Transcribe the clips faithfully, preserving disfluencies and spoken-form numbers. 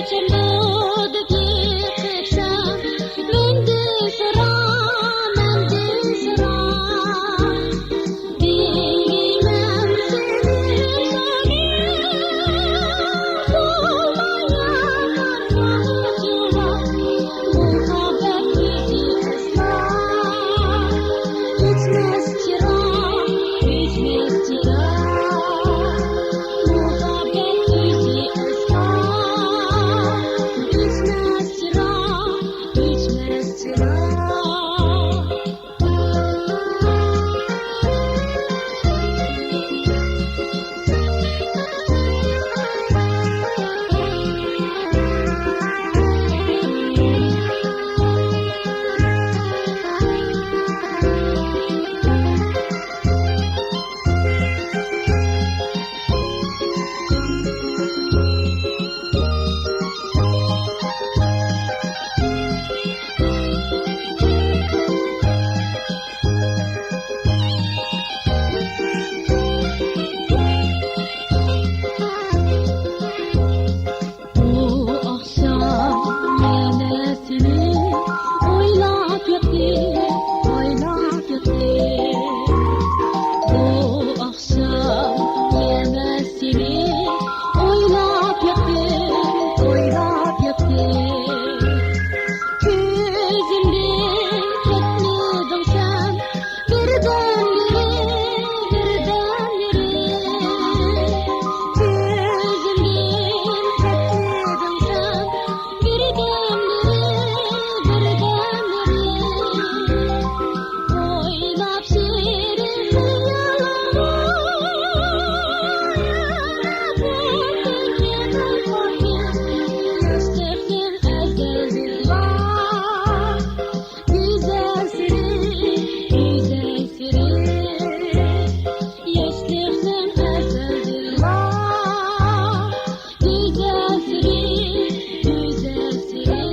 ئىچىمدە دەپ يىقىپسەن، مەندىن سورا، مەندىن سورا. دېمەم سېنى سورىيىم، بولمايا قارشى جاۋاب. مۇھەببەت ئۆزى ئەسلا ئۆچمەس چىراغ، ئۆچمەس چىراغ. مۇھەببەت ئۆزى ئەسلا ئۆچمەس چىراغ، ئۆچمەس چىراغ. بۇ ئاخشام يەنە سېنى ئويلاپ ياتتىم، ئويلاپ ياتتىم. بۇ ئاخشام يەنە سېنى ئويلاپ ياتتىم، ئويلاپ ياتتىم. كۆزۈمدىن كەتمىدىڭ سەن، بىردەملىرى، بىردەملىرى. كۆزۈمدىن كەتمىدىڭ سەن، بىردەملىرى، بىردەملىرى. ئويلاپ شېرىن خىيالىڭنى، يەنە بىردىن يېتىلغان ياشلىقنىڭ ئەزەلدىن بار. گۈزەل سىرى، گۈزەل سىرى، ياشلىقنىڭ ئەزەلدىن بار. گۈزەل سىرى، گۈزەل سىرى.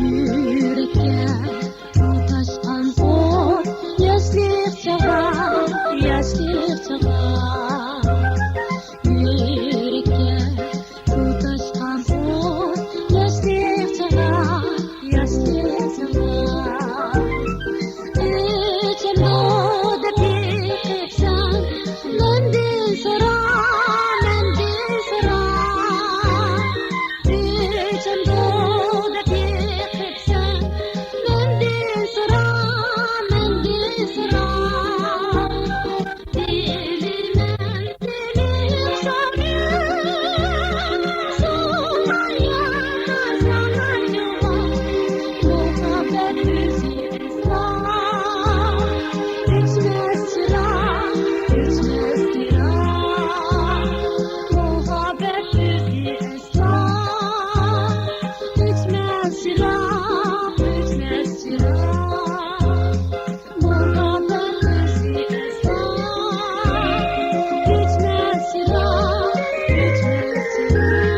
يۈرەككە تۇتاشقان ئوت، ياشلىق چاغ، ياشلىق چاغ. يۈرەككە تۇتاشقان ئوت، ياشلىق چاغ، ياشلىق چاغ. ئۆچەمدۇ دەپ يىقىپسەن، مەندىن سورا، مەندىن سورا. ئۆچەمدۇ دەپ يىقىپسەن، مەندىن سورا، مەندىن سورا. بىلىمەن سېنى سورىيىم، سورايا ساڭا جاۋاب. مۇھەببەت ئۆزى ئەسلا ئۆچمەس چىراغ، ئۆچمەس چىراغ. مۇھەببەت ئۆزى ئەسلا ئۆچمەس چىراغ، ئۆچمەس چىراغ. مۇھەببەت ئۆزى ئەسلا ئۆچمەس چىراغ، ئۆچمەس چىراغ.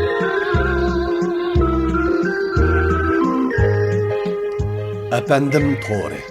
ئەپەندىم تورى.